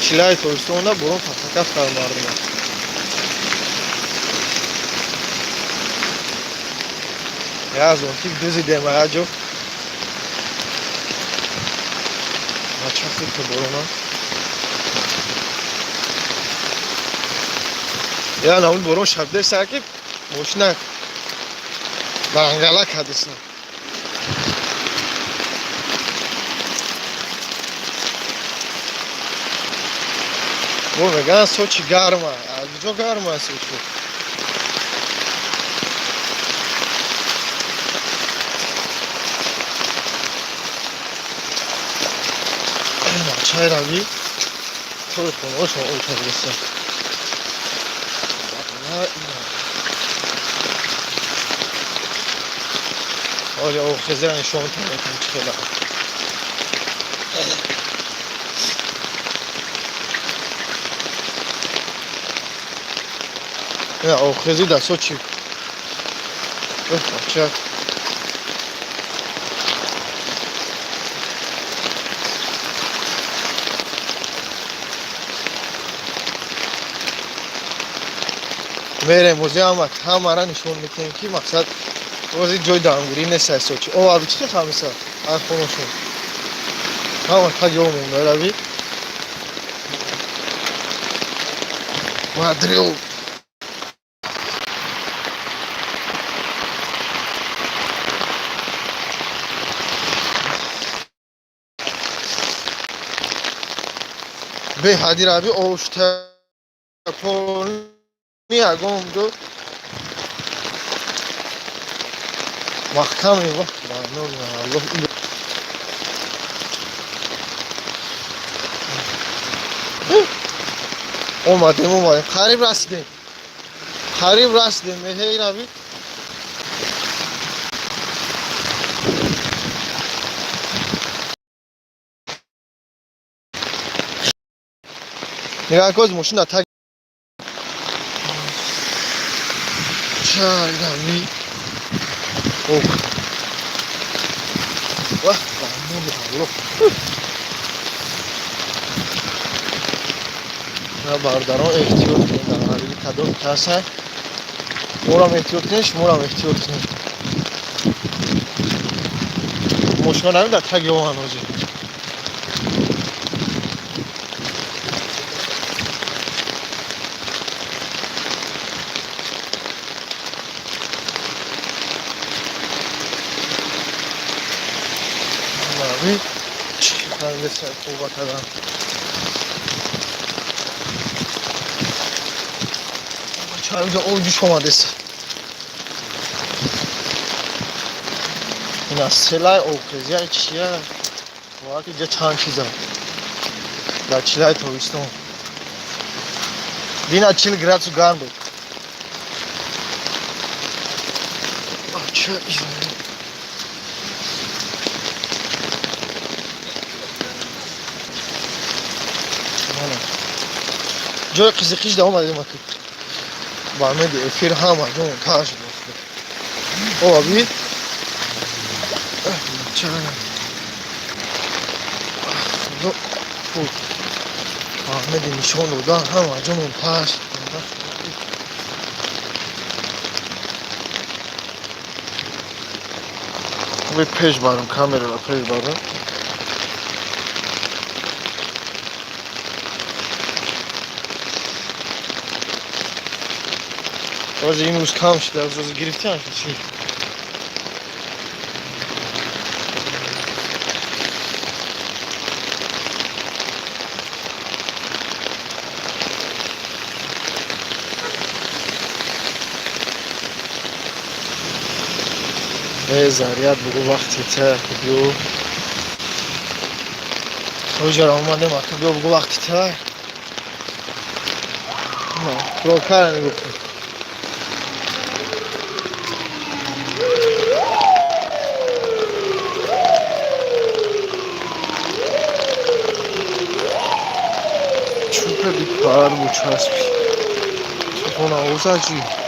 Чилаи тобистонда борон тафакаф кард мардума. Я зонтик дузидем аяҷо. Чахи борона. Я намуд борон шабдеса, ки мошина дангала кадеса. Бо мегӯянд, Сочи гарма. Аз куҷо гарма Сочи? Чай рави тои хонаҳошон об кардеса. Оля, обхезира нишон метавонем, чӣ хела. Обхезӣ дар Сочи. Бача, мерем, ози ҳама ҳамара нишон метиҳем, ки мақсад ози ҷои дамгирӣ нест ай Сочи. О, аби чӣ хамиса ай хонашон ҳама таги о мондарави мадрил. Беҳади рави оштапони ягон ҷо маҳкам. Аллоҳ, омадем, омадем, қариб расидем, қариб расидем. Меҳей рави. Нигоҳ кун, мошина таг чайрави. Ох, вах, аллоҳ. Бародарон, эҳтиёт кунед дар ҳарби кадом каса. Морам эҳтиёт кунед, шуморам эҳтиёт кунед. Мошина навин дар таги оҳан ҳозир. Оба кардан. Чаинҷо об ҷӯш омадест. Ина селай обхезия чия ки ҷа чанд чиза дар чилаи тобистон дина 40 градусу гарм буд. Ча. Ҷои қизиқиш да омадем, аки ба амеди эфир ҳама ҷо монтаж шуд. О, аби чара худо аҳмеди нишон додан, ҳама ҷо монтаж. Пеш барам, камераро пеш барам. Ози имрӯз кам шуда, рӯзи гирифтиам чи? Э, заряд бугу, вақти та биё. Тоҷара омадем, ака, биё, бугу, вақти та. Прокара нигоҳ кун. Чупеди пар бучаспи. Телефон овоза чӣ?